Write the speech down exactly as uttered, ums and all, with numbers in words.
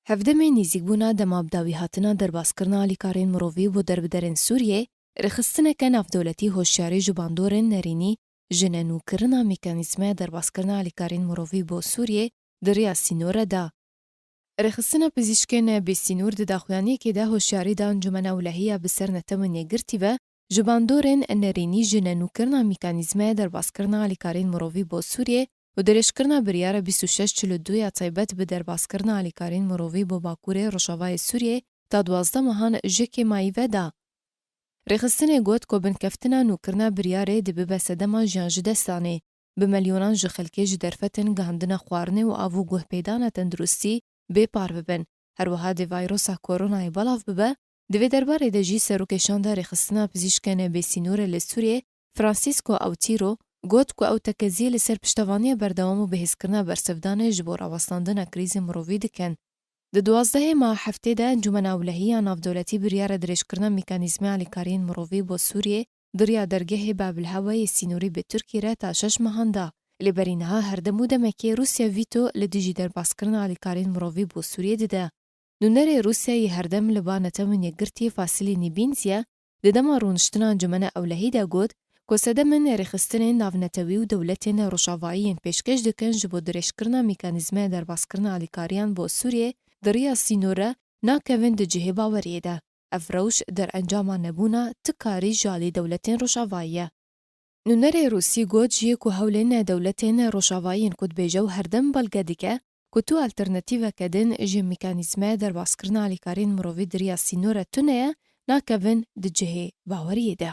Hevdemê nêzîkbûna dema bi dawî hatina derbaskirina alîkarên mirovî bo derbiderên Sûriyê, rêxistineke navdewletî hoşyarî ji bandorên nerînî ji nenûkirina mekanîzmeya derbaskirina alîkarên mirovî bo Sûriyê di riya sînore da. Rêxistina pizîşkên bêsînor di daxuyaniyekê de hoşyarî da Encûmena Ewlehî ya bi ser Netewên Yekgirtî ve ji bandorên nerînî ji nenûkirina mekanîzmeya derbaskirina alîkarên mirovî bo Sûriyê û dirêjkirina biryara bîst û şeş çil û du ya taybet bi derbaskirina alîkarên mirovî bo Bakurê Rojavayê Sûriyê ta duwazdeh mehan ji kêmayî ve da. Rêxistinê got ku binkeftina nûkirina biryarê dibibe sedema jiyan ji dest danê. Bi milyonan ji xelkê ji derfetin gihandina xwarinê û av û guhpêdana tenduristî bê par bibin. Her wiha dê vayrosa koronayê belav bibe, di vê derbarê de jî serokê şanda rêxistina pizîşkên bêsînore li Sûriyê, Francisco Autiro, got ku ew tekeziyê li ser piştevaniya berdewam û bihêzkirina bersivdanê ji bo rawestandina krîzê mirovî dikin. Di duwazdehê meha heftê de Encûmena Ewlehî ya Navdewletî biryara dirêjkirina mekanîzmê alîkariyên mirovî bo Sûriyê di riya dergehê Babilhewayê sînorî bi Tirkî re ta şeş mehan da. Lê berî niha her dem û demekê Rûsya vîto li dijî derbaskirina alîkarên mirovî bo Sûriyê dide. Nûnerê Rûsyayê herdem li ba Netewên Yekgirtî Fasilî Nîbînziye di dema rûniştina Encûmena Ewlehî de got ku sedemên rêxistinên navnetewî û dewletên rojavayî yên pêşkêş dikin ji bo dirêjkirina mekanîzmeya derbaskirina alîkariyan bo Sûriyê di riya sînore nakevin di cihê baweriyê de. Ev rewş derencama nebûna ti karî ji alî dewletên rojavayî ye. Nûnerê Rûsî got jî ku hewlên dewletên rojavayî yên ku dibêje û herdem belge dike ku tu alternatîveke din ji mekanîzmeya derbaskirina alîkariyên mirovî di riya sînore tune ye, nakevin di cihê baweriyê de.